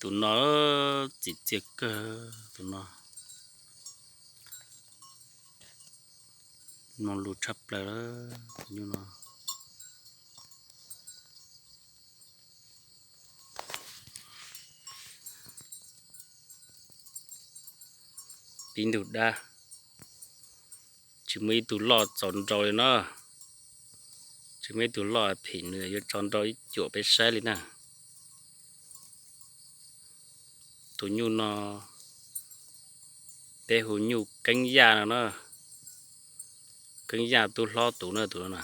Tus no txim txiaj kawg, tus no mloog lus tshaj plaws lawm, tus nyuj no. Pib ntug dab, tsis muaj ib tug loj txaus nrau li no. Tsis muaj ib tug loj phem nws yuav txaus nrau ib cuam peb saib li na. Tus nyuj no peb hu nyuj keeb yaj no na. Keeb yaj tub hlob tus na, tus no na.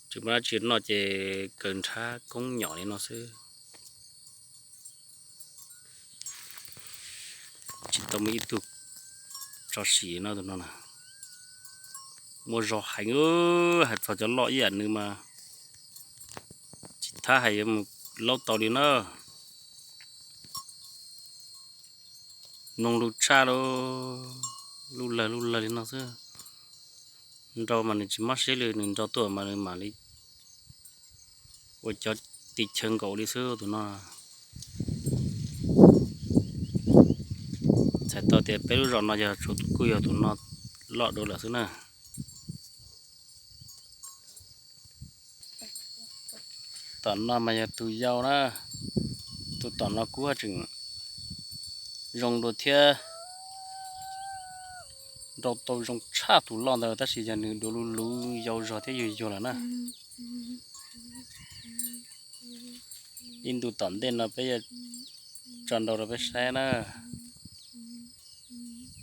Tsis muaj dab tsi noj ces kaw nrhab koob nyom li no xwb. Tsis tau muaj ib tug tso sim no, tus no na. Muaj zog heev, hais txog cov loj ib yam nws mas tsis thab hais yuav mus laub tau li na. Mloog lus tshaj lawm, lub lawg lub lawg li no xwb. Nrau mas nws tsis mob siab li, nws nrau tuaj mas nws mam li ua cov tis chaw nkaus li xwb tus no. Txhais tau tias peb lub zos no yog tsuas kuj yog tus no loj dua lawm xwb na. Tom no mas yog tus yau na, tus tom no kuj tseem zoo dua thiab, nrau tau zoo tshaj tus loj ntawd tab sis yog nws dua luv luv yau zog thiab yuag yuag lawm na. Ib ntu tom ntej no peb yuav tso nrau rau peb saib na.